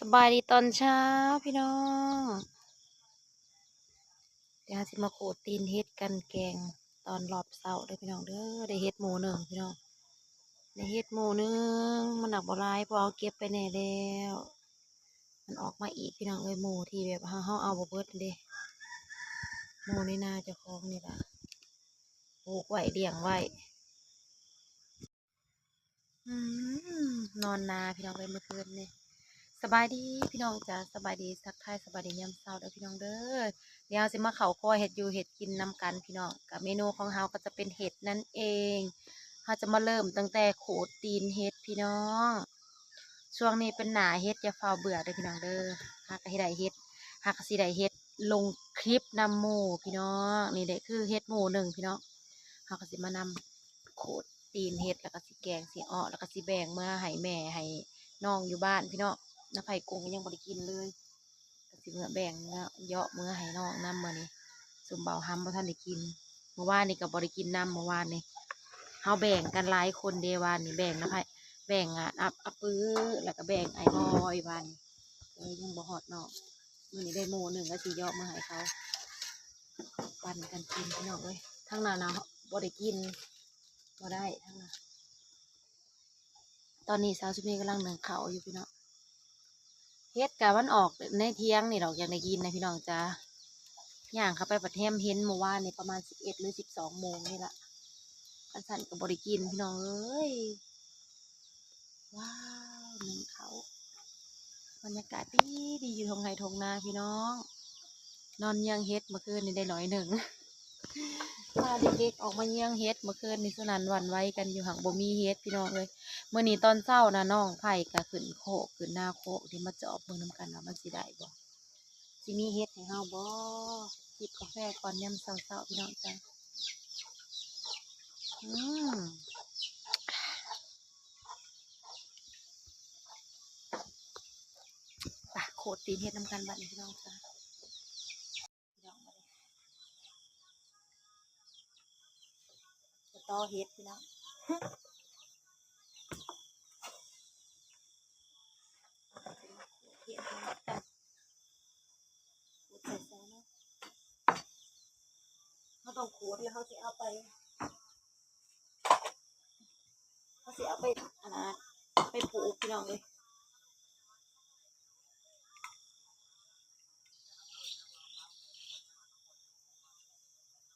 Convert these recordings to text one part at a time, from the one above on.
ສະບາຍດີຕອນເຊົ້າພີ່ນ້ອງ, ດຽວເຮົາຊິມາຂູດຕີນເຫັດກັນແກງຕອນຮອບເຊົ້າເດີພີ່ນ້ອງເດີ. ໄດ້ເຫັດໝູ່ໜຶ່ງພີ່ນ້ອງ, ໄດ້ເຫັດໝູ່ໜຶ່ງ, ມັນໜັກບໍ່ຫຼາຍ ເພາະເຮົາເກັບໄປແດ່ແລ້ວ. ມັນອອກມາອີກພີ່ນ້ອງເອີຍ, ໝູ່ທີ່ແບບເຮົາ ເຮົາເອົາບໍ່ເບິດເດ້, ໝູ່ໃນນາເຈົ້າຂອງນີ້ລະ ປູກໄວ້ລ້ຽງໄວ້. ອືມ ນອນນາພີ່ນ້ອງເອີຍມື້ຄືນນີ້. ສະບາຍດີພີ່ນ້ອງຈ້າ, ສະບາຍດີ ທັກທາຍສະບາຍດີຍາມເຊົ້າເດີພີ່ນ້ອງເດີ. ດຽວເຮົາຊິມາເຂົ້າຄົວເຮັດຢູ່ເຮັດກິນນຳກັນພີ່ນ້ອງ. ກະເມນູຂອງເຮົາກໍຈະເປັນເຫັດນັ້ນເອງ. ເຮົາຈະມາເລີ່ມຕັ້ງແຕ່ຂູດຕີນເຫັດພີ່ນ້ອງ. ຊ່ວງນີ້ເປັນໜ້າເຫັດ, ຢ່າຟ້າວເບື່ອເດີພີ່ນ້ອງເດີ. ຫາກະຊິໄດ້ເຫັດ, ຫາກະຊິໄດ້ເຫັດລົງຄລິບນຳໝູ່ພີ່ນ້ອງ. ນີ້ແຫຼະຄືເຫັດໝູ່ໜຶ່ງພີ່ນ້ອງ. ເຮົາກໍຊິມານຳຂູດຕີນເຫັດ ແລ້ວກໍຊິແກງ ຊິເອາະ ແລ້ວກໍຊິແບ່ງເມືອໃຫ້ແມ່ໃຫ້ນ້ອງຢູ່ບ້ານພີ່ນ້ອງ. ນ້າໄຜ່ກຸ້ງກໍຍັງບໍ່ໄດ້ກິນເລີຍ, ກໍຊິເມືອແບ່ງເມືອເຍາະເມືອໃຫ້ນ້ອງນຳມື້ນີ້. ຊຸມເບົາຫຳບໍ່ທັນໄດ້ກິນ, ມື້ວານນີ້ກໍບໍ່ໄດ້ກິນນຳ. ມື້ວານນີ້ເຮົາແບ່ງກັນຫຼາຍຄົນເດ້, ວານນີ້ແບ່ງນ້າໄຜ່ ແບ່ງ ອາ ອາ ອາປື ແລ້ວກໍແບ່ງອ້າຍບອຍ. ວານນີ້ເອີ ຍັງບໍ່ຮອດນ້ອງ, ມື້ນີ້ໄດ້ໝູ່ໜຶ່ງ ກໍຊິເຍາະເມືອໃຫ້ເຂົາປັນກັນກິນພີ່ນ້ອງເອີຍ. ທາງນັ້ນນະບໍ່ໄດ້ກິນ ບໍ່ໄດ້ທາງນັ້ນ. ຕອນນີ້ສາວສຸນີກຳລັງໜຶ້ງເຂົ້າຢູ່ພີ່ນ້ອງ. ເຫັດກະມັນອອກໃນຖຽງນີ້ດອກ, ຢາກໄດ້ກິນນະພີ່ນ້ອງຈ້າ. ຍ່າງເຂົ້າໄປບັດແຮມເຫັນມື້ວານນີ້ປະມານສິບເອັດ ຫຼື ສິບສອງໂມງນີ້ລະ. ຄັນຊັ້ນກໍບໍ່ໄດ້ກິນພີ່ນ້ອງເອີຍ. ວ້າວ ໜຶ້ງເຂົ້າ, ບັນຍາກາດດີໆ ຢູ່ທົ່ງໄຮ່ທົ່ງນາພີ່ນ້ອງ. ນອນເຍືອງເຫັດ ເມື່ອຄືນນີ້ໄດ້ໜ້ອຍໜຶ່ງ. ພາເດັກໆອອກມາເຍືອງເຫັດ ເມື່ອຄືນນີ້ສະໜັ່ນຫວັ່ນໄຫວກັນຢູ່, ຫາກບໍ່ມີເຫັດພີ່ນ້ອງເອີຍ. ມື້ນີ້ຕອນເຊົ້ານະ ນ້ອງໄຜ່ກໍຂຶ້ນໂຄກ ຂຶ້ນນາໂຄກທີ່ມາຈອບເບິ່ງນຳກັນວ່າມັນຊິໄດ້ບໍ່, ຊິມີເຫັດໃຫ້ເຮົາບໍ່. ຈິບກາແຟກ່ອນຍາມເຊົ້າໆ ພີ່ນ້ອງຈ້າ. ອືມ ໄປ ຂູດຕີນເຫັດນຳກັນບັດນີ້ ພີ່ນ້ອງຈ້າ. ພີ່ນ້ອງ ມາຕໍ່ເຫັດພີ່ນ້ອງ. ເຮົາຕ້ອງຂູດແລ້ວເຮົາຊິເອົາໄປ ເຮົາຊິເອົາໄປ ອັນນ່າ ໄປປູກ ພີ່ນ້ອງເອີຍ.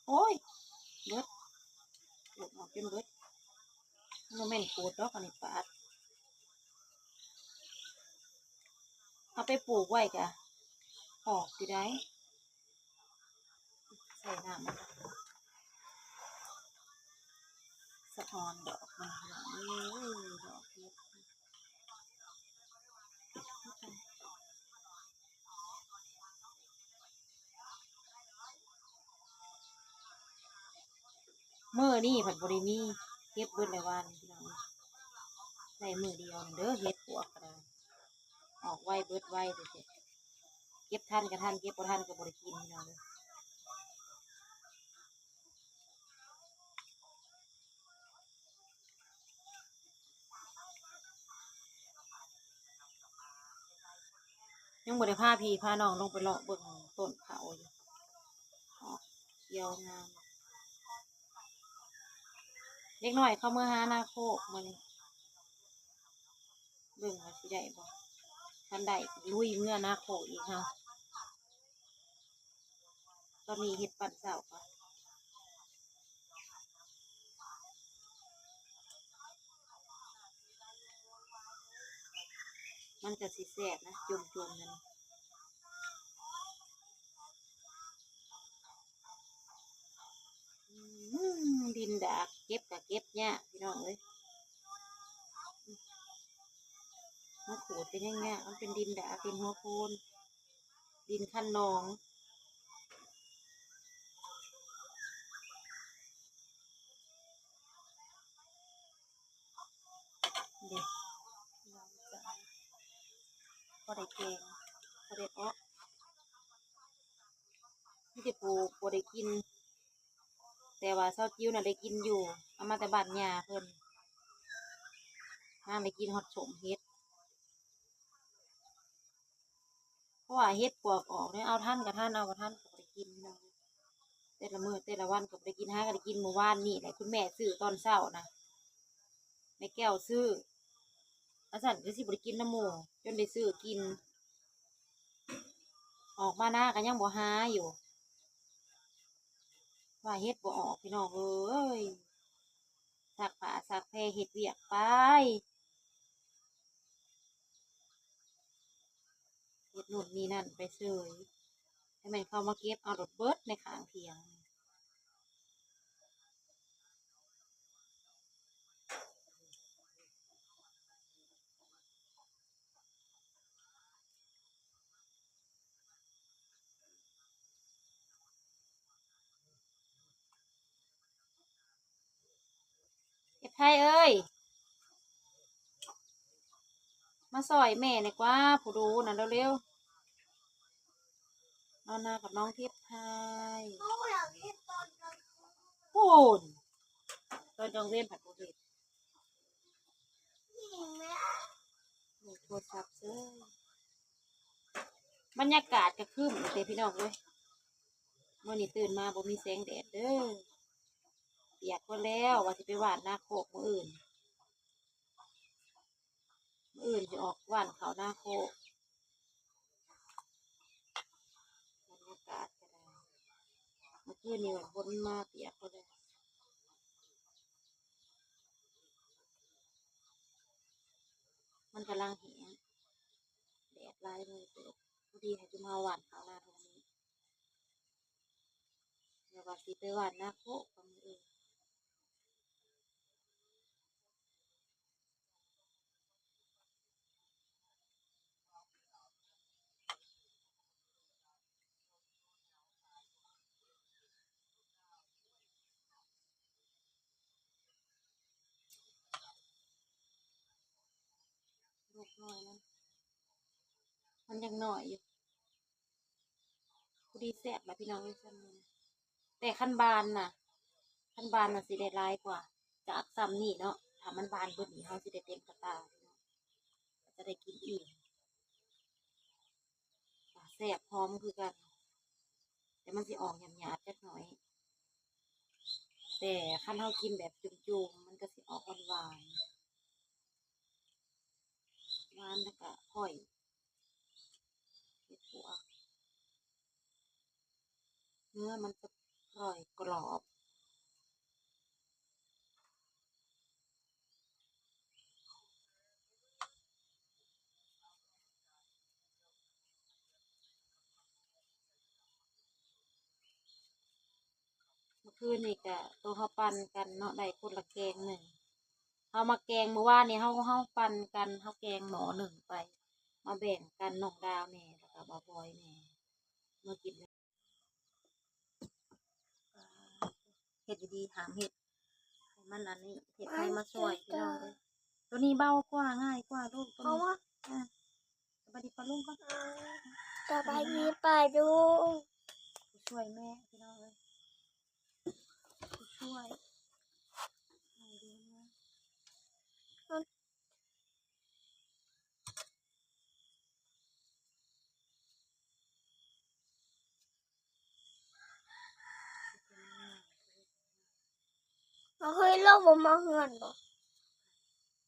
ໂອ້ຍ ເບິດ ຂູດອອກຈົນເບິດ. ບໍ່ແມ່ນຂູດດອກ ອັນນີ້ປາດ. ເອົາໄປປູກໄວ້ກະອອກຢູ່ໃດ. ໃສ່ນ້ຳ ສະອອນດອກມັນ ພີ່ນ້ອງເອີຍ ດອກເຫັດ. ມື້ນີ້ພັດບໍ່ໄດ້ມີ, ເກັບເບິດແລ້ວວານນີ້ ພີ່ນ້ອງ. ໄດ້ມື້ດຽວນັ້ນເດີ ເຫັດປວກກໍໄດ້ ອອກໄວເບິດໄວ. ເກັບທັນກໍທັນ ເກັບບໍ່ທັນກໍບໍ່ໄດ້ກິນ ພີ່ນ້ອງເອີຍ. ຍັງບໍ່ໄດ້ພາພີ່ພານ້ອງລົງໄປເລາະເບິ່ງຕົ້ນເຂົາຢູ່ ອອກຂຽວງາມ. ເດັກນ້ອຍເຂົາເມືອຫານາໂຄກມື້ນີ້ ເບິ່ງວ່າຊິໄດ້ບໍ່. ຄັນໄດ້ກໍລຸຍເມືອນາໂຄກອີກເຮົາ. ຕອນນີ້ເຮັດປັ້ນເຂົ້າກ່ອນ ມັນກໍຊິແຊບນະ ຈຸ່ມໆ ນັ້ນ. ອືມ ດິນດາກ ເກັບກໍເກັບຍາກ ພີ່ນ້ອງເອີຍ. ມາຂູດກໍຍັງຍາກ ມັນເປັນດິນດາກ ເປັນຫົວໂພນ ດິນຄັນໜອງ. ເດ້ ພໍໄດ້ແກງ ພໍໄດ້ເອາະ. ມີແຕ່ປູກບໍ່ໄດ້ກິນ ແຕ່ວ່າສາວຈິ້ວນະໄດ້ກິນຢູ່ ເອົາມາແຕ່ບ້ານຍ່າເພິ່ນ ນາງໄດ້ກິນຮອດສົ້ມເຫັດ. າະວ່າເຫັດປວກອອກເດ້ ເອົາທັນກໍທັນ ເອົາບໍ່ທັນກໍບໍ່ໄດ້ກິນພີ່ນ້ອງ. ແຕ່ລະມື້ແຕ່ລະວັນກໍບໍ່ໄດ້ກິນ ຫາກໍໄດ້ກິນມື້ວານນີ້ແຫຼະ ຄຸນແມ່ຊື້ຕອນເຊົ້ານະ ແມ່ແກ້ວຊື້ ອັນຊັ້ນກໍຊິບໍ່ໄດ້ກິນນຳໝູ່ ຈົນໄດ້ຊື້ກິນ. ອອກມານາກໍຍັງບໍ່ຫາຢູ່ ວ່າເຫັດບໍ່ອອກພີ່ນ້ອງເອີຍ. ຊັກຜ້າຊັກແພ ເຮັດວຽກໄປ ເຮັດໂນ່ນນີ້ນັ້ນໄປເສີຍ ແຕ່ແມ່ນເຂົາມາເກັບເອົາໂລດເບິດໃນຂ້າງຖຽງ. ເຮັດໄພເອີຍ ມາຊ່ອຍແມ່ແດ່ກວ່າ ຜູ້ດູນະ ເລັວໆ. ນອນນາກັບນ້ອງທິບໄພ ພຸ້ນ ຕອນກາງເວັນພັດບໍ່ເຮັດ ເບິ່ງໂທລະສັບເຊີຍ. ບັນຍາກາດກະຄຶ້ມແຕ່ພີ່ນ້ອງເອີຍ ມື້ນີ້ຕື່ນມາບໍ່ມີແສງແດດເດີ ປຽກໝົດແລ້ວ ວ່າຊິໄປຫວ່ານນາໂຄກມື້ອື່ນ ມື້ອື່ນຊິອອກຫວ່ານເຂົ້ານາໂຄກ. ບັນຍາກາດກໍໄດ້ ເມື່ອຄືນນີ້ຝົນມາປຽກໝົດເລີຍ ມັນກຳລັງແຫ້ງ ແດດຫຼາຍມື້ເຕີບ ພໍດີໃຫ້ຈຸມເຮົາຫວ່ານເຂົ້ານາທົ່ງນີ້ ແລ້ວກໍຊິໄປຫວ່ານນາໂຄກກັບມື້ອື່ນ. ລູກນ້ອຍມັນ ມັນຍັງນ້ອຍຢູ່. ພໍດີແຊບລະພີ່ນ້ອງເອີຍ ຊ່ຳນີ້ນະ ແຕ່ຄັນບານນະ ຄັນບານນະຊິໄດ້ຫຼາຍກວ່າຈາກຊ່ຳນີ້ເນາະ ຖ້າມັນບານເບິດນີ້ເຮົາຊິໄດ້ເຕັມກະຕ່າ ຈະໄດ້ກິນອີກ ແຊບຫອມຄືກັນ ແຕ່ມັນຊິອອກຫຍາບໆຈັກໜ້ອຍ ແຕ່ຄັນເຮົາກິນແບບຈຸ່ມໆ ມັນກະຊິອອກຫວານໆ ຫວານແລ້ວກະຂ້ອຍ ເຫັດປວກ ເນື້ອມັນຈະຂ້ອຍກຣອບ. ເມື່ອຄືນນີ້ກະໂຕເຮົາປັ່ນກັນເນາະ ໄດ້ຄົນລະແກງໜຶ່ງ ເຮົາມາແກງ ມື້ວານນີ້ເຮົາ ເຮົາປັ່ນກັນ ເຮົາແກງໝໍ້ໜຶ່ງໄປ ມາແບ່ງກັນ ນ້ອງດາວແດ່ ແລ້ວກະບ່າວບອຍແດ່ ມາກິນ. ເຮັດດີໆ ຫ້າມເຮັດໃຫ້ມັນອັນນີ້ ເຮັດໃຫ້ມາຊ່ອຍພີ່ນ້ອງເອີຍ ໂຕນີ້ເບົາກວ່າ ງ່າຍກວ່າລູກ ໂຕນີ້ ສະບາຍດີປ້າລຸງກ່ອນ ສະບາຍດີປ້າລຸງ ຜູ້ຊ່ວຍແມ່ພີ່ນ້ອງເອີຍ ຜູ້ຊ່ວຍ ບໍ່ເຄີຍ ລາວບໍ່ມາເຮືອນບໍ່?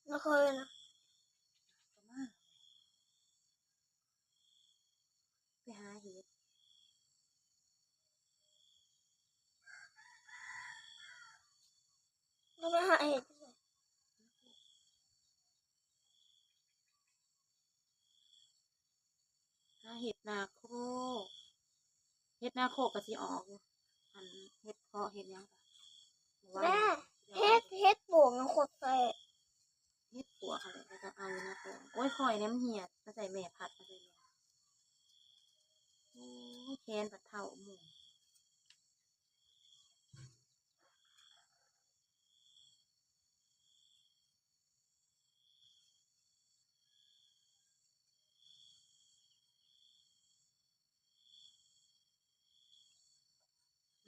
ບໍ່ເຄີຍນະ. ໄປຫາເຫັດ ລາວໄປຫາເຫັດ ຫາເຫັດນາໂຄກ ເຫັດນາໂຄກກະຊິອອກຢູ່ ອັນເຫັດເພາະເຫັດຫຍັງ ແມ່ ເຫັດ ເຫັດປວກນະໂຄກແຊບ ເຫັດປວກຫັ້ນແຫຼະ ແລ້ວກະເອົາຢູ່ນາໂຄກ ໂອ້ຍ ຂ້ອຍນີ້ມັນເຫ່ຍ ມາໃສ່ແມ່ ພັດມາໃສ່ແມ່ ໂອ້ຍ ແຂນພັດເຖົ້າໝູ່.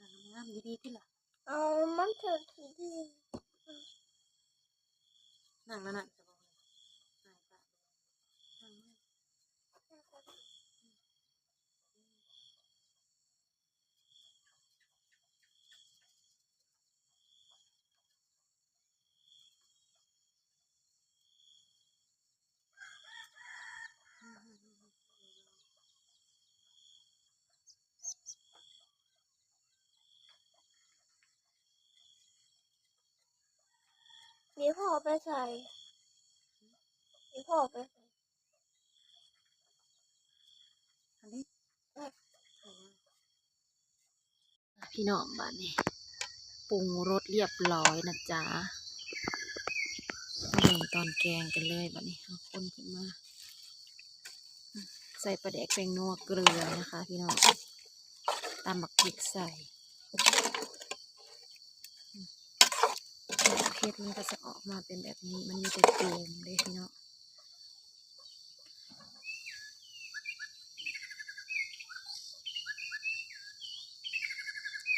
ນັ່ງງາມໆ ດີໆ ຕິລະ ເອົາ ມັນຖືກຂີ້ດິນ ນັ່ງນັ້ນນະ ສະບາຍ ນັ່ງ ນັ່ງ ນັ່ງ. ອີພໍ່ໄປໃສ? ອີພໍ່ໄປໃສ? ອັນນີ້ ພີ່ນ້ອງ ບາດນີ້ປຸງລົດລຽບລ້ອຍນະຈ໊ະ. ມາເລີ່ມຕອນແກງກັນເລີຍ ບາດນີ້ເຮົາຄົນຂຶ້ນມາ ໃສ່ປາແດກ ແປ້ງນົວ ເກືອນະຄະພີ່ນ້ອງ ຕຳບັກພິກໃສ່. ເຫັດມັນກໍຈະອອກມາເປັນແບບນີ້ ມັນມີແຕ່ຈູມເດ້ພີ່ນ້ອງ.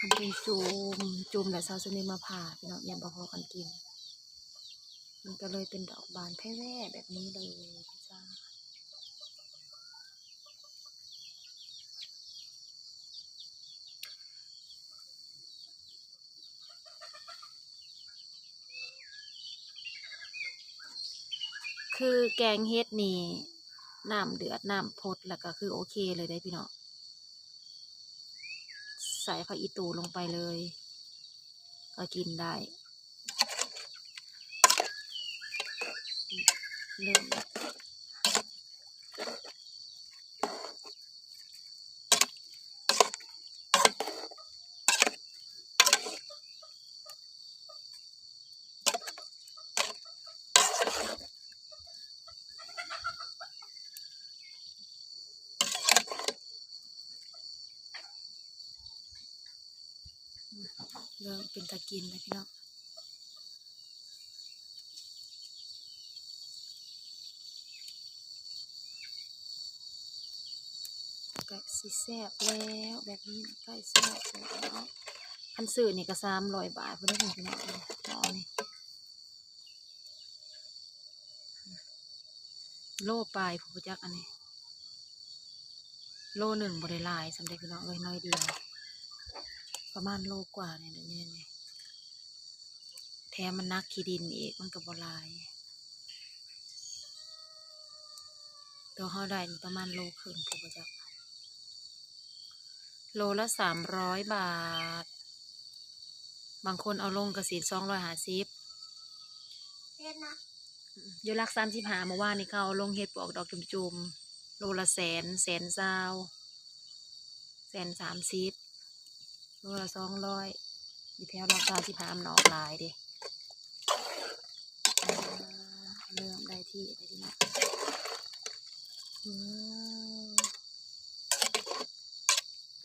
ມັນເປັນຈູມ ຈູມແລ້ວຊາວສຸນີມາຜ່າພີ່ນ້ອງ ຢ້ານບໍ່ພໍກັນກິນ ມັນກໍເລີຍເປັນດອກບານແຜ່ແວ່ແບບນີ້ເລີຍຈ້າ. ຄືແກງເຫັດນີ້ ນ້ຳເດືອດ ນ້ຳຟົດ ແລ້ວກໍຄືໂອເຄເລີຍເດ້ພີ່ນ້ອງ. ໃສ່ຜັກອີ່ຕູລົງໄປເລີຍ ກໍກິນໄດ້. ເລີ່ມ ເລີ່ມເປັນຕາກິນແລ້ວພີ່ນ້ອງ. ໃກ້ຊິແຊບແລ້ວ ແບບນີ້ໃກ້ແຊບແລ້ວເນາະ. ຄັນຊື້ນີ້ກໍສາມຮ້ອຍບາດພຸ້ນເດ້ພີ່ນ້ອງ ໝໍ້ນີ້ ໂລປາຍພຸ້ນ ບໍ່ຈັກອັນນີ້ ໂລໜຶ່ງບໍ່ໄດ້ຫຼາຍສ່ຳໃດພີ່ນ້ອງເອີຍ ໜ້ອຍດຽວ ປະມານໂລກວ່ານີ້ແຫຼະ ນີ້ ແຖມມັນໜັກຂີ້ດິນອີກ ມັນກໍບໍ່ຫຼາຍ ໂຕເຮົາໄດ້ນີ້ປະມານໂລເຄິ່ງພຸ້ນ ບໍ່ຈັກ ໂລລະສາມຮ້ອຍບາດ ບາງຄົນເອົາລົງກໍຊິສອງຮ້ອຍຫ້າສິບ ເຫັດນະ ຢູ່ຫຼັກສາມສິບຫ້າ ເມື່ອວານນີ້ເຂົາເອົາລົງເຫັດປວກດອກຈຸ່ມໆ ໂລລະແສນ ແສນຊາວ ແສນສາມສິບ ໂລລະສອງຮ້ອຍ ຢູ່ແຖວຫຼັກສາມສິບຫ້າ ມັນອອກຫຼາຍເດ້. ອ່າ ເລີ່ມໄດ້ທີ່ແລ້ວພີ່ນ້ອງ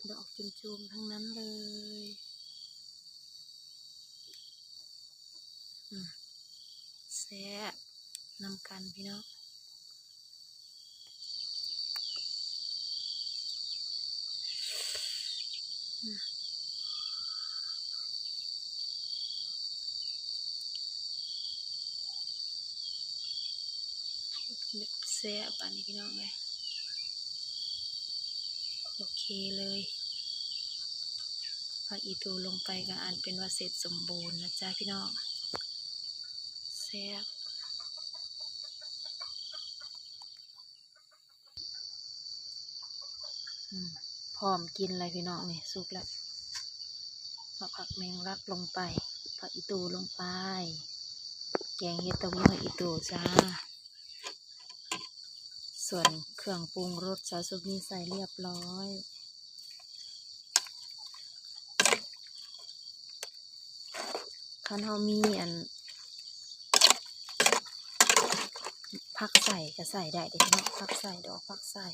ວ້າວ ດອກຈຸ່ມໆ ທັງນັ້ນເລີຍ ອືມ ແຊບນຳກັນພີ່ນ້ອງ. ແຊບ ບາດນີ້ພີ່ນ້ອງເອີຍ ໂອເຄເລີຍ ຜັກອີ່ຕູລົງໄປກໍອັນເປັນວ່າເສັດສົມບູນນະຈ໊ະພີ່ນ້ອງ ແຊບ. ອືມ ພ້ອມກິນແລ້ວພີ່ນ້ອງ ນີ້ສຸກແລ້ວ ເອົາຜັກແມງລັກລົງໄປ ຜັກອີ່ຕູລົງໄປ ແກງເຫັດຕົ້ມໜໍ່ອີ່ຕູຈ້າ ສ່ວນເຄື່ອງປຸງລົດສາວສຸກນີ້ໃສ່ລຽບລ້ອຍ. ຄັນເຮົາມີອັນ ຜັກໄສ້ກໍໃສ່ໄດ້ເດ້ເນາະ ຜັກໄສ້ ດອກຜັກໄສ້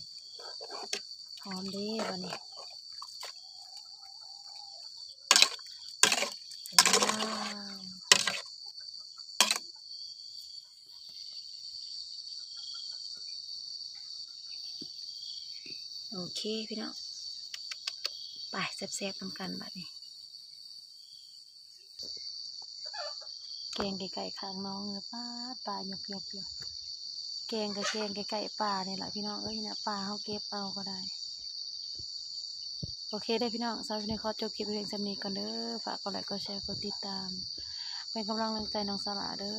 ຫອມເດ້ບາດນີ້ ວ້າວ. ໂອເຄພີ່ນ້ອງ ໄປແຊບໆນຳກັນບາດນີ້ ແກງໃກ້ໆຂ້າງໜອງ ປາດ ປາຍົກໆຢູ່ ແກງກໍແກງໃກ້ໆປ່ານີ້ລະພີ່ນ້ອງເອີຍ ນີ້ນະ ປ່າເຮົາເກັບເອົາກໍໄດ້. ໂອເຄເດີພີ່ນ້ອງ ສຳລັບມື້ນີ້ຂໍຈົບຄລິບພຽງສ່ຳນີ້ກ່ອນເດີ ຝາກກົດໄລກົດແຊ ກົດຕິດຕາມ ເປັນກຳລັງແຮງໃຈນ້ອງສາລາເດີ.